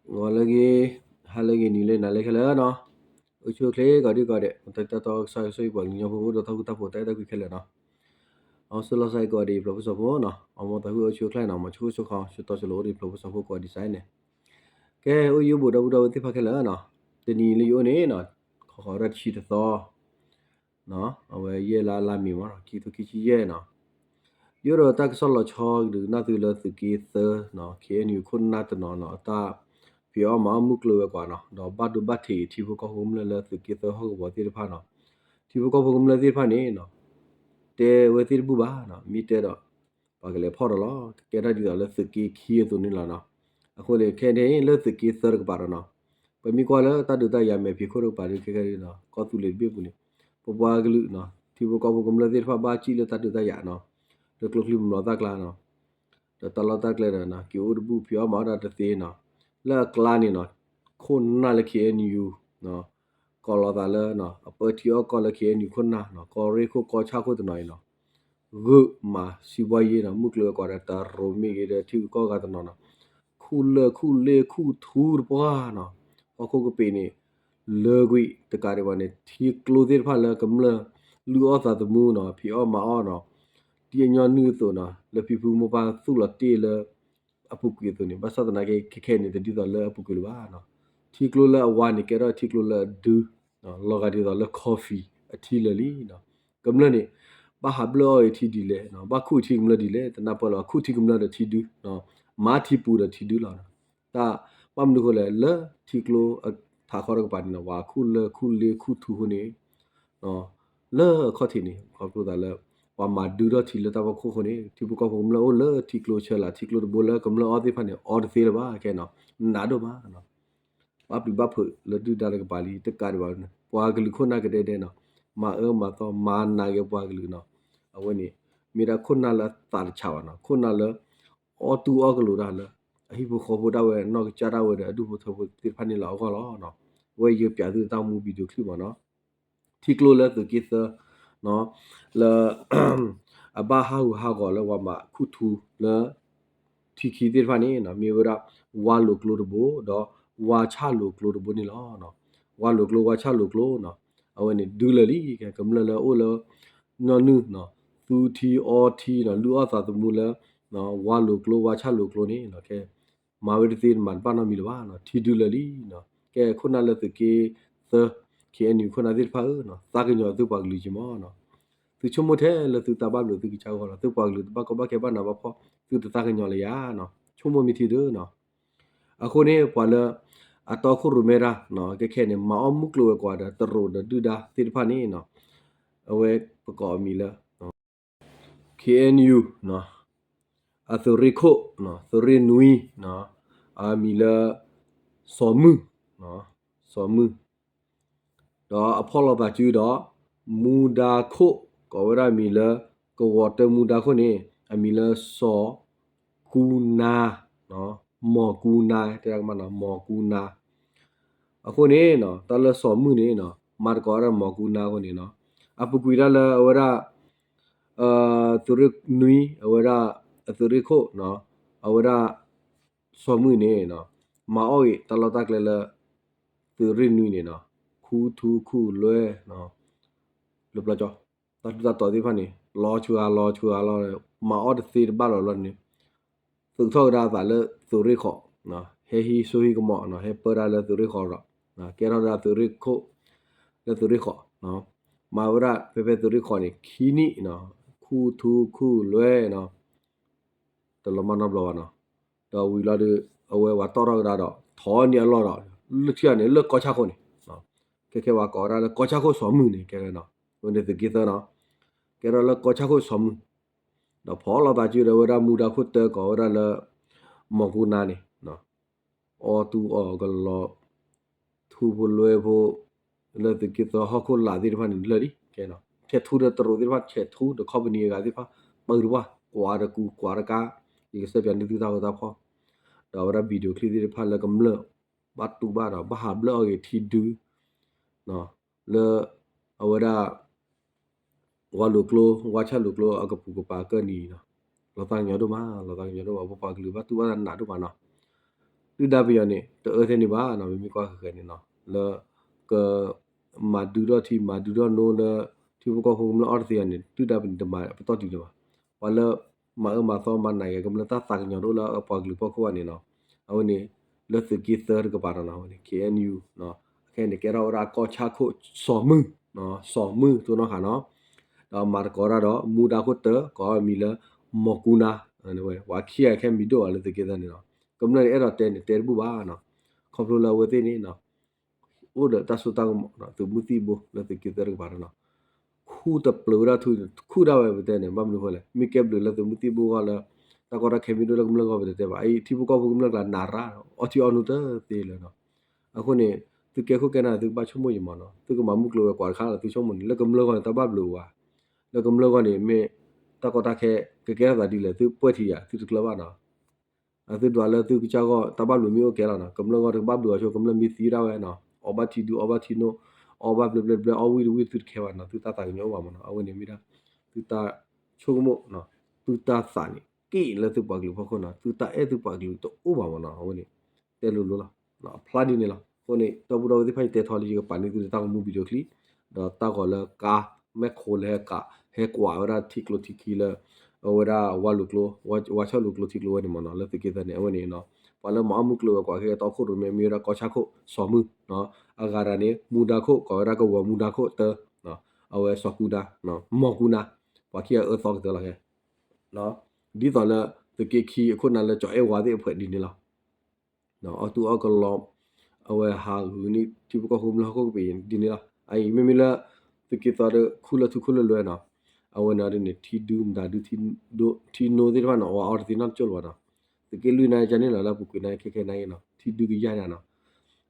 ဂီၤလၢအဂ့ၤ, ဟါလၢအဂ့ၤ, နံၤလၢအဂ့ၤ, နၤလၢခဲလၢာ်နီၤ, အိၣ်ဆူၣ်အိၣ်ချ့ကိးဒံကိးဒဲး, တၢ်တၢ်တီကစၢ်ကစီၣ်ယပှၤကညီဖိ အိၣ်ဒီးတၢ်ဃူတၢ်ဖိး တၢ်အဲၣ်တၢ်ကွံခဲလၢာ်နီၤ, အီစၢ်လီၤစၢ်ကိးဒံးဖျိးဖိစီၤဖိနီၤ, အမ့ၢ်တၢ်ဃုအီၣ်ဆူၣ်အိၣ်ချ့နီၤ, မၤဆူၣ်အိၣ်ဆူၣ်ခီ ဆူးတီဆူးလိၤအိၣ်ဒံးဖျိးဖိစီၤဖိကိးဒံးစဲန့ၣ်, ကဲ အိၣ်ယိဘိးဒီပုၢ်ဒီဝဲၢ်သ့ၣ်တဖၣ်ခဲလၢာ်နီၤ, တနံၤလၢယအိၣ်န့ၣ်နီၤ, ခီခီဝဲဒၣ်တဆံတသီ အဝဲယဲၢ်လါလါမ့ၤမးနီၤ, ခံကထိခံဆံယဲၢ်နီၤ, ယအိၣ်ဒီးတၢ်ကစီၣ်လီၤဆီဒုးကနၣ်သုလၢသုးက့သၢနီၤ, ခ့ၣ်အဲၣ်ယူၣ် ခိၣ်နၢ်တနီၤနီၤ, တၢ်ဖံးအီၣ်မၤအီၣ်မုၢ်ကျိၤဝဲၤကွာ်နီၤ, ဒီးဘၣ်ဒိဘၣ်ထံးထံဖိကီၢ်ဖိကမျၢၢ်လၢသုးက့သၢဟီၣ်ကဝီၤသ့ၣ်တဖၣ်နီၤ, ထံဖိကီၢ်ဖိကမျၢၢ်သ့ၣ်တဖၣ်န့ၣ်နီၤ, တဲဝဲသ့ၣ်တဘူၣ်ဘၣ်နီၤ, မ့ၢ်တဲဒီး ပှၤကလဲၤဖီၣ်ဒီးလီၤ, ကကဲထီၣ်ဒ်သိးလၢသုးက့ခံအသိးန့ၣ်လီၤနီၤ, အဃိန့ၣ် ခဲအံၤန့ၣ် လၢသုးက့သၢတကပၤဒီးနီၤ, ပမ့ၢ်ကွၢ်လၢတၢ်ဒုးတၢ်ယၤမဲာ်ဖံးခိၣ်တကပၤဒီး ခဲခဲဒ်နီၤ, ကီၢ်သူလ့ၤတဘ့ၣ်ပူၤန့ၣ်, ပပှၤကလုာ်နီၤ, ထံဖိကီၢ်ဖိကမျၢၢ်သ့ၣ်တဖၣ်ဘၣ်စံၣ်လၢတၢ်ဒုးတၢ်ယၤနီၤ, လၢကျိချံမျိာ်သၣ်ကျါနီၤ, ဒီးတၢ်လီၢ်တၢ်ကျဲဒီးနီၤ, က့ၤအိၣ်တဘူၣ်ဖံးအီၣ်မၤအီၣ်တၢ်တသ့နီၤ, လၢအကျါန့ၣ်နီၤ, ခိၣ်နၢ်လၢ ခ့ၣ်အဲၣ်ယူၣ် ကိးလီၤသးလၢ အပၢထံအီၣ်ကီၢ်လၢ ခ့ၣ်အဲၣ်ယူၣ် ခိၣ်နၢ်နီၤ, ကီၢ်ရ့ၣ်ခိၣ်ကီၢ်ဆၣ်ခိၣ်တနီၤအံၤနီၤ, ဂုာ်မၤစံးဘှါယ့နီၤ, မုၢ်ကျိၤဝဲၤကွာ်ဒီးတရိးမ့ၢ်ဂ့ၤဒီး ထံဂုၤကီၢ်ဂၤတနီၤနီၤ, ခူၣ်လၢၢ်ခူၣ်လ့ၢ်ခူၣ်ထူတပှၢ်နီၤ, ဟီၣ်ခိၣ်ကပ့ၤန့ၣ် လၢကွံာ်တကးဒံးဘၣ်န့ၣ် ထံကျိသ့ၣ်တဖၣ်လၢကမျၢၢ်လုၢ်အီၣ်သးသမူနီၤ, ဖံးအီၣ်မၤအီၣ်နီၤ, ဒ်အညီနုၢ်အသိးနီၤ, လၢဖံဖုမိၢ်ပၢ်သူၣ်လီၤတ့ၢ်လၢ အပူၤကွံာ်အသိးန့ၣ်, ဘၣ်ဆၣ်သနာ်က့ ခဲခဲန့ၣ် တဒ်သိးလၢအပူၤကွံာ်လၢၤဘၣ်နီၤ, ထံကျိလၢအဝါန့ၣ် ကဲထီၣ်ထံကျိလၢအဒု လီၤဂာ်ဒ်သိးလၢ coffee အထံလၢာ်လံနီၤ, ကမျၢၢ်န့ၣ် ဘၣ်ဟးဘျၢၣ်အီၣ်အံၤထံဒ်လဲၣ်, ဘၣ်ခူၣ်ထံကမျၢၢ်ဒ်လဲၣ် တနၢ်ပၢၢ်လၢၤဘၣ်, ခူၣ်ထံကမျၢၢ်ဒီးထံဒု, မၤထံပူၤဒီးထံဒုလီၤ. တၢ်ဘၣ်မနုၤအဃိလဲၣ်, လၢထံကျိထးခီတကပၤန့ၣ်နီၤ, ဝၤခူၣ်လၢၢ်ခူၣ်လ့ၢ်ခူၣ်ထူအဃိန့ၣ် လၢအခီၣ်ထံးန့ၣ် ခီဖျိသးလၢ ပှၤမၤဒုထီၣ်ထံလၢတၢ်ဖီခိၣ်အဃိန့ၣ် ထံဖိကီၢ်ဖိကမျၢၢ်အိၣ်လၢထံကျိဆၢလာ်, ထံကျိတဘိလၢကမျၢၢ်အီၣ်သ့ၣ်တဖၣ်န့ၣ် အီတသ့လၢၤဘၣ်ခဲနီၤ, နးဒိၣ်မးနီၤ, ဘၣ်ပျံၤဘၣ်ဖုးလၢဒုၣ်ဒါတကပၤလံ တကးဒံးဘၣ်န့ၣ် ပှၤကလုာ်ခိၣ်နၢ်ကဒဲကဒဲနီၤ, မၤအၢမၤသီ မၤနးက့ၤပှၤကလုာ်နီၤ, အဝဲန့ၣ် မ့ၢ်ဒၣ်ခိၣ်နၢ်လၢအသးတဆးဘၣ်နီၤ, ခိၣ်နၢ်လၢ အီၣ်တူၢ်အီၣ်ကလိာ်တၢ်လၢ အဟံၣ်ဖိဃီဖိဒၣ်ဝဲ အနီၢ်ကစၢ်ဒၣ်ဝဲဒီး အဒူၣ်ဖိထၢဖိသ့ၣ်တဖၣ်န့ၣ်လီၤအဂီၢ်လီၤ. အဝဲယပျးသုတၢ်မူ video clip မးနီၤ, ထံကျိလၢသုးက့သၢ လၢ အဘၣ်ဟးဂူာ်ဟးဂီၤလၢပှၤမၤခူၣ်ထူလၢ ထံခံသ့ၣ်တဖၣ်န့ၣ်နီၤ, မ့ၢ်ဝဲဒၣ် ဝါလိာ်ကျိတဘိ ဒီး ဝါဆၣ်လိာ်ကျိတဘိန့ၣ်လီၤ. ဝါလိာ်ကျိ ဝါဆၣ်လိာ်ကျိနီၤ, အဝဲန့ၣ်ဒုလၢာ်လံ, ကမျၢၢ်လၢအအိၣ်လၢ ညီနုၢ်နီၤ, သူထံအီထံနီၤ, လုၢ်အီၣ်သးသမူလၢ ဝါလိာ်ကျိ ဝါဆၣ်လိာ်ကျိန့ၣ်နီၤ, ကဲ မၤဝဲတသ့ မၤတဘၣ်နီတမံၤလၢၤဘၣ်နီၤ, ထံဒုလၢာ်လံနီၤ. ကဲ ခိၣ်နၢ်လၢသုးက့သၢ ခ့ၣ်အဲၣ်ယူၣ် ခိၣ်နၢ်သ့ၣ်တဖၣ်ဧၢနီၤ, သးကညီၤသုပှၤကလုာ်က့ၤမးနီၤ, သုဆိကမိၣ်ထဲလၢသုတၢ်ဘၣ်ဘျုးသုကစၢ်ဂီၢ်လီၤ, သုပှၤကလုာ်တဘၣ်ကီဘၣ်ခဲဘၣ်နးဘၣ်ဖှီၣ် သုတသးကညီၤလၢၤယၤနီၤ, ဆိကမိၣ်မ့ၢ်ထံဒုနီၤ. အဃိန့ၣ် ပှၤလၢ အတီခိၣ်ရိၣ်မဲတၢ်နီၤ, ကဲခဲန့ၣ် မၤအီၣ်မုၢ်ကျိၤဝဲၤကွာ်ဒီး တရူးဒီးဒုၣ်ဒါသ့ၣ်တဖၣ်န့ၣ်နီၤ, အဝဲပကိးအမံၤလၢ ခ့ၣ်အဲၣ်ယူၣ် အသုးရ့ၣ်ခိၣ် သုးရ့ၣ်နွံ အမံၤလၢ စီၤမုၢ် စီၤမုၢ် ဒီးအဖီၣ်လိာ်သးစုဒီး မူဒါခိၣ် ကိးဝဲဒၣ်အမံၤလၢ ကဝီၤတၢမူဒါခိၣ်န့ၣ် အမံၤလၢစီၤကူနါ မီၤကူနါ တဲဒၣ်ကမၣ်နီၤ မီၤကူနါ. အဃိန့ၣ် တၢ်လၢစီၤမုၢ်န့ၣ် မၤသကိးဝဲဒၣ်မီၤကူနါအဃိန့ၣ် အပူၤကွံာ်ဒၣ်လၢအဝဲဒၣ် သုးရ့ၣ်နွံ အဝဲဒၣ် အသုးရ့ၣ်ခိၣ် အဝဲဒၣ် စီၤမုၢ်န့ၣ် မၤအီၣ်ဂ့ၤတၢ်လီၢ်တၢ်ကျဲလၢ သုးရ့ၣ်နွံန့ၣ် ခူထူခူလွဲ လၢပျီကၠီ တၢ်ထူးတၢ်တီၤသ့ၣ်တဖၣ်န့ၣ် လီၤဆူအါလီၤဆူအါလီၤ မၤအီၣ်တသ့တဘၣ်လီၤလီၤန့ၣ် သုးထီၣ်ကဒါအသးလၢသုးရ့ၣ်ဃီး ဟဲဟံးစိဟံးကမီၤ ဟဲပၢတၢ်လၢသုးရ့ၣ်ဃီးဒီး ကဲထီၣ်ဒၣ်သုးရ့ၣ်ခိၣ် လၢသုးရ့ၣ်ဃီး မၤဝဲဒၣ်ဖဲဖဲသုးရ့ၣ်ဃီးန့ၣ် ခံနံၣ် ခူထူခူလွဲ တလီၤမၢ်နီတဘျီဘၣ်နီၤ. ဒီးဝံၤလီၤဒီး အဝဲပှၤတီၣ်ထီၣ်ကဒါဒီး ထီၣ်န့ၢ်အလီၢ်ဒီး လၢထံၣ်န့ၣ် လၢကီၢ်ဆၣ်ခိၣ်န့ၣ် ခဲခဲပှၤကိးဝဲဒၣ်လၢကီၢ်ဆၣ်ခိၣ်စီၤမုၢ်န့ၣ် ကဲဝဲနီၤ ဝဲန့ၣ်သုးက့သၢနီၤ ကဲထီၣ်လၢကီၢ်ဆၣ်ခိၣ်စီၤမုၢ် ဒီးဖီၣ်လိာ်သးစုဒီးဝဲဒၣ်မူဒါခိၣ်တၢကိးဝဲဒၣ်လၢ မီၤကူနါန့ၣ် အီၣ်တူၢ်အီၣ်ကလီၤ ထူဖိလွဲဖိ လၢသုးက့သၢဟီၣ်ခိၣ်လာ်သ့ၣ်တဖၣ်န့ၣ် လၢာ်လံ ကဲနီၤ ဆဲးထူဒီးတရူးသ့ၣ်တဖၣ် ဆဲးထူဒီး company အဂၤသ့ၣ်တဖၣ် ပၢတပှၢ် ကွၢ်တကူကွၢ်တကါ ယကစဲးပၠးန့ၢ်သုတၢ်ဃိတၢ်ဖီၣ် ဒီးအဝဲဒၣ် video clip သ့ၣ်တဖၣ်လၢကမျၢၢ် ဘၣ်တူၢ်ဘၣ်ဒီး ဘၣ်ဟးဘျၢၣ်အီၣ်ဂ့ၤထံဒု လၢ အဝဲဒၣ် ဝါလိာ်ကျိ ဝါဆၣ်လိာ်ကျိ အကပူၤကပၤကၢၢ်နံၤနီၤ လီၤသးကညီၤဒိၣ်မး လီၤသးကညီၤဒိၣ်မး ပပှၤကလုာ်ဘၣ်တူၢ်ဘၣ်နးဒိၣ်မးနီၤ သုဒါပယီၤန့ၣ် တအၢထဲန့ၣ်ဘၣ်နီၤ, မ့မ့ၢ်ကွၢ်ဃဲၤဃဲၤန့ၣ်နီၤ, လၢ က မၤဒုဒီးထံ မၤဒုဒီးနိလၢ ထံဖိကီၢ်ဖိကမျၢၢ်အီၣ်တသ့အီၤန့ၣ် သုဒါပယီၤန့ၣ် တမၤပတီၢ်တုၤလၢၤဘၣ်. ပှၤလၢ မၤအၢမၤသီမၤနးယဲၢ်ကမျၢၢ်တၢ်သးကညီၤတအိၣ်လၢအပှၤကလုာ်ဖီခိၣ်ဘၣ်န့ၣ်နီၤ, အဝဲန့ၣ် လၢသုးက့သၢတကပၤနီၤ, အဝဲန့ၣ် K N U နီၤ, အခဲန့ၣ်ကဲထီၣ်ဝဲဒၣ်ကီၢ်ဆၣ်ခိၣ်စီၤမုၢ်, စီၤမုၢ်တိၢ်နီၣ်ဃာ်နီၤ, ဒီးမၤသကိးတၢ်ဒီးမူဒါခိၣ်တၢ ကိးအမံၤလၢ မီၤကူနါ, ပှၤခံဂၤခဲမံၤဒိၣ်ဘၣ်လၢသုးက့သၢန့ၣ်နီၤ, ကမျၢၢ်န့ၣ်အဲၣ်ဒိးတဲန့ၣ် တဲတဘူၣ်ဘၣ်နီၤ, ခီဖျိလၢအဝဲသ့ၣ်န့ၣ်နီၤ အိၣ်ဒီးတၢ်စိတၢ်ကမီၤနီၤ, သုးမုၢ်သံၣ်ဘိလၢသုးက့သၢတကပၤနီၤ, ခူၣ်တပျုာ်ဝဲဒၣ်ထူၣ် ခူၣ်ဒၣ်ဝဲပတဲန့ၣ် ဘၣ်မနုၤဃိလဲၣ်, မ့ၢ်ကဲဘျုးလၢသုးမုၢ်သံၣ်ဘိအဂီၢ်လၢ တၢ်ကီတၢ်ခဲမံၤဒိၣ်လၢကမျၢၢ်ဂီၢ်ပတဲတဲဘၣ်, အအံၤထံဖိကီၢ်ဖိကမျၢၢ်ကျါနးရၣ် အီထံအီနိတသ့လၢၤနီၤ, အဃိန့ၣ် သုကဲခိၣ်ကဲနၢ်သုကဘၣ်ဆိကမိၣ်ယံၤမးနီၤ, သုကမၤမုၢ်ကျိၤဝဲၤကွာ်တခါလီၤ သုဆိကမိၣ်န့ၣ် လၢကမျၢၢ်ဂီၢ်န့ၣ် တၢ်ဘၣ်ဘျုးအိၣ်ဧါ, လၢကမျၢၢ်ဂီၢ်န့ၣ် မ့ၢ်တၢ်ကီတၢ်ခဲ ကကဲထီၣ်သးဒ်လဲၣ် သုပှဲၤထံၣ်ယၤ သုတကျၢၤဘၣ်နီၤ အသုဒွးလၢသုကစၢ်ဂီၢ် တၢ်ဘၣ်ဘျုးမ့ၢ်အိၣ်ကဲလီၤနီၤ, ကမျၢၢ်ဂီၢ်တကဘၣ်ဘျုးအီၤဆိ ကမျၢၢ်မ့ၢ်သံဒၣ်ဝဲနီၤ, အီၣ်ဘၣ်ထံဒု အီၣ်ဘၣ်ထံနိ, အီၣ်ဘၣ်ဘျဲဘျဲဘျဲ အီၣ်ဝံၣ်တဝံၣ်သုတခဲဘၣ်နီၤ, သုတၢ်သးကညီၤအိၣ်ဘၣ်မးနီၤ, အဝဲန့ၣ်မ့ၢ်ဒၣ် သုတၢ်ဆိကမိၣ်နီၤ, သုတၢ်သးန့ၣ် က့ၣ်လၢသုပှၤကလုာ်ဖီခိၣ်နီၤ, သုတၢ်အဲၣ်သုပှၤကလုာ်တအိၣ်ဘၣ်မးနီၤ, အဝဲန့ၣ် တဲလိၤလိၤလီၤ. အဖျါဒ်န့ၣ်လီၤ. အဃိန့ၣ် ဒီပုၢ်ဒီဝဲၢ်သ့ၣ်တဖၣ် ယတဲထီၣ်လံ ယကပာ်န့ၢ်သုတၢ်ဂီၤမူ video clip ဒီးတၢ်ဂီၤလၢကါ မဲၣ်ခိၣ်လၢဟဲကး ဟဲကွၢ်ဝဲဒၣ်ထံကျိထံခံလၢ အဝဲဒၣ်ဝါလိၤကျိ ဝါဆၣ်လိၤကျိထံကျိဝဲန့ၣ်မးနီၤ, လၢသုးက့သၢန့ၣ် အဝဲန့ၣ်နီၤ, ပှၤလၢမၤအီၣ်မုၢ်ကျိၤဝဲၤကွာ်ခဲကဲတၢ်အိၣ်ခိၣ်ရိၣ်မဲ မ့ၢ်ဝဲဒၣ်ကီၢ်ဆၣ်ခိၣ်စီၤမုၢ်နီၤ, အဂၤတဂၤန့ၣ် မူဒါခိၣ် ကိးဝဲဒၣ်ကဝီၤမူဒါခိၣ်တၢ အဝဲစီၤကူဒါ မီၤကူနါ, ပှၤခံဂၤအၢသီကတၢၢ်လီၤခဲ ဒ်သိးလၢ သုးက့ခံအခိၣ်နၢ်လၢကၠီၤအဲၣ်ဝါသ့ၣ်အဖှဲးဒ်န့ၣ်လီၤ. အီၣ်တူၢ်အီၣ်ကလီ အဝဲဟးဂုာ်န့ၢ်ထံဖိကီၢ်ဖိကမျၢၢ်ဟီၣ်ခိၣ်ကပ့ၤဒ်န့ၣ်လီၤ. အအံၤမ့မ့ၢ်လၢ သုးက့သီဒီးခူၣ်လၢထူခူၣ်လၢလွဲနီၤ, အဝဲန့ၣ်ဒ်န့ၣ် ထံဒုမတၤဒု ထံနိသ့ၣ်တဖၣ်န့ၣ် အဝဲအီတသ့နီတကၠိၢ်လၢၤဘၣ်နီၤ. သုးက့လွံၢ်နါယကန့ၣ်လီၤ လၢအပူၤကွံာ်နါခဲခဲနါအံၤနီၤ ထံဒုကယၢ်ညါနီၤ,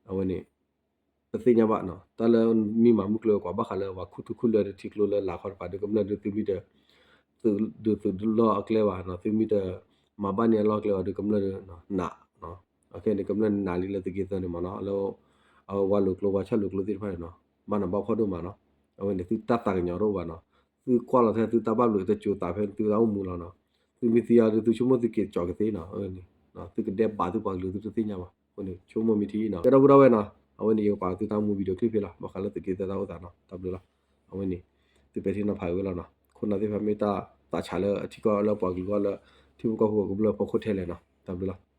အဝဲန့ၣ် ပသ့ၣ်ညါဘၣ်နီၤ တၢ်လၢမ့ၢ်မၤမုၢ်ကျိၤဝဲၤကွာ်ဘၣ်ဃးလၢပှၤခူၣ်ထူခူၣ်လွဲဒီးထံကျိလၢလာ်ခီတကပၤဒီးကမျၢၢ်ဒုးသုမ့ၢ်တ သုးဒုးသုးဒုးလီၢ်အကျဲဘၣ်နီၤ သုမ့ၢ်တ မၤဘၣ်န့ၢ်အလီၢ်အကျဲဘၣ်ဒီးကမျၢၢ်ဒုးနး, အခဲန့ၣ် ကမျၢၢ်နးလံလၢသုးက့သၢန့ၣ်မးနီၤ လၢ အဝဲဝါလိၤကျိဝါဆၣ်လိၤကျိသ့ၣ်တဖၣ်န့ၣ်နီၤ ဘၣ်နးဘၣ်ဖှီၣ်ဒိၣ်မးနီၤ, အဝဲန့ၣ်သုတၢ်သးကညီၤတအိၣ်ဘၣ်နီၤ, သုကွၢ်လီၤထဲသုတၢ်ဘၣ်ဘျုးတစိၤသးဖဲသုတၢ်အိၣ်မူလီၤနီၤ, သုမ့ၢ်သံအီၤဒီးသုဆိကမိၣ်သုက့ၤကၠီၤကသ့နီၤ, သုကဒဲးဘးသုပှၤကလုာ်သုတသ့ၣ်ညါဘၣ်, အဃိန့ၣ် ဆိကမိၣ်မ့ၢ်ထံနီၤ ကဲဒီပုၢ်ဒီဝဲၢ်နီၤ, အဝဲန့ၣ်ယကပာ်သုတၢ်ဂီၤမူ video clip ဖဲလီၤ ဘၣ်ဃးလၢသုးက့သၢတၢ်အိၣ်သးနီၤ တၢ်ဘျုးလီၤ, အဝဲန့ၣ် သုပဲာ်ထံနီၤဖးဝဲလီၤနီၤ, ခိၣ်နၢ်သ့ၣ်တဖၣ်မ့ၢ်တၢ်သးဆးလၢအထံကီၢ်လၢပှၤကလုာ်ဂီၢ်လၢ ထံဖိကီၢ်ဖိကမျၢၢ်ဖီခိၣ်ထဲလဲၣ်နီၤ တၢ်ဘျုးလီၤ.